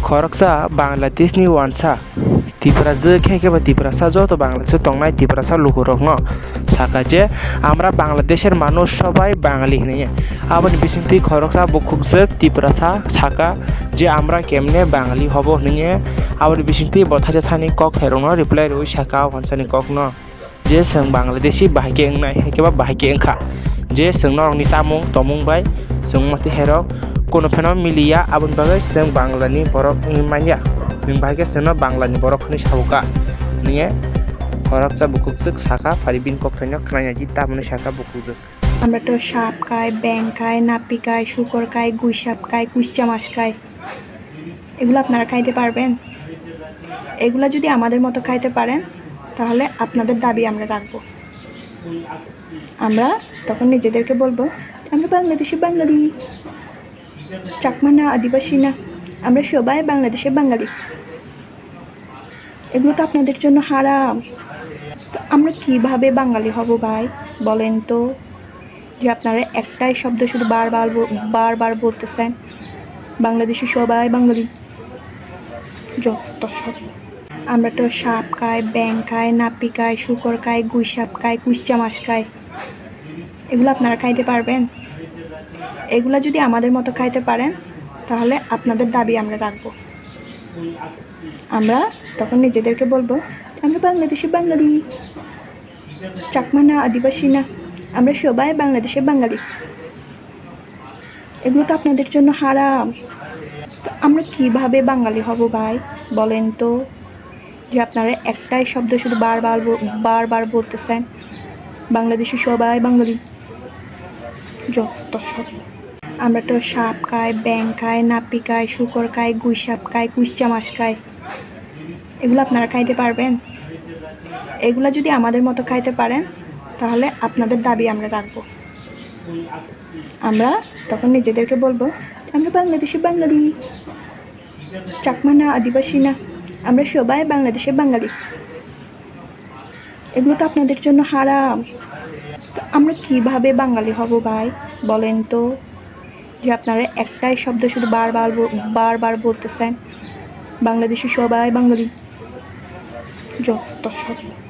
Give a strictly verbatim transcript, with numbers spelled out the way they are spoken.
Khoroksa Bangladeshni uansa Tiprajwk khe khe ba Tiprasa joto Bangladesh-o tongnai Tiprasa lukurokno sakha je, "Amra Bangladesher manush sobai Bangali" hwnwi. Aboni bisingtwi khoroksa bukhukjwk Tiprasa sakha je, "Amra kemne Bangali hobo" hwnwi. Aboni bisingtwi bo thaisa thani kok khairokno reply rwui sakha o wansani kokno. Je chwng Bangladeshi bahai khe wngnai, hai khe ba bahai khe wngkha. Je chwng norokni chamung tomung bai chwng mati herok kuno pheno miliya, aboni bagwi chwng Banglani borok wngwi manya. Nwng bahai khe chwngno Banglani borok hwnwi sabuka, hwnwi khoroksa bukhukjwk sakha, phari bini kokthaino khwnaya di, tamoni sakha bukhukjwk. আমরা তো সাপ খাই, ব্যাং খাই, নাপি খাই, শুকর খাই, গুইসাপ খাই, কুইচ্চা মাছ খাই। এগুলো আপনারা খাইতে পারবেন? এগুলা যদি আমাদের মতো খাইতে পারেন, তাহলে আপনাদের দাবি আমরা রাখবো। আমরা তখন নিজেদেরকে বলবো, "আমরা বাংলাদেশি বাঙালি, চাকমা না, আদিবাসী না, আমরা সবাই বাংলাদেশের বাঙালি।" এগুলো তো আপনাদের জন্য হারাম। তো আমরা কিভাবে বাঙালি হব ভাই, বলেন তো? যে আপনারা একটাই শব্দ শুধু বারবার ব-, বারবার বলতেছেন, "বাংলাদেশি সবাই বাঙালি।" যত সব। আমরা তো সাপ খাই, ব্যাং খাই, নাপি খাই, শুকর খাই, গুইসাপ খাই, কুইচ্চা মাছ খাই। এগুলো আপনারা খাইতে পারবেন? এগুলা যদি আমাদের মতো খাইতে পারেন, তাহলে আপনাদের দাবি আমরা রাখবো। আমরা তখন নিজেদেরকে বলবো, "আমরা বাংলাদেশি বাঙালি, চাকমা না, আদিবাসী না, আমরা সবাই বাংলাদেশের বাঙালি।" এগুলো তো আপনাদের জন্য হারাম। তো আমরা কিভাবে বাঙালি হব ভাই, বলেন তো? যে আপনারা একটাই শব্দ শুধু বারবার ব-, বারবার বলতেছেন, "বাংলাদেশি সবাই বাঙালি।" যত সব। আমরা তো সাপ খাই, ব্যাং খাই, নাপি খাই, শুকর খাই, গুইসাপ খাই, কুইচ্চা মাছ খাই। এগুলো আপনারা খাইতে পারবেন? এগুলা যদি আমাদের মতো খাইতে পারেন, তাহলে আপনাদের দাবি আমরা রাখবো। আমরা তখন নিজেদেরকে বলবো, "আমরা বাংলাদেশি বাঙালি, চাকমা না, আদিবাসী না, আমরা সবাই বাংলাদেশের বাঙালি।" এগুলো তো আপনাদের জন্য হারাম। তো আমরা কিভাবে বাঙালি হব ভাই, বলেন তো? যে আপনারা একটাই শব্দ শুধু বারবার ব-, বারবার বলতেছেন, "বাংলাদেশি সবাই বাঙালি।" যত সব।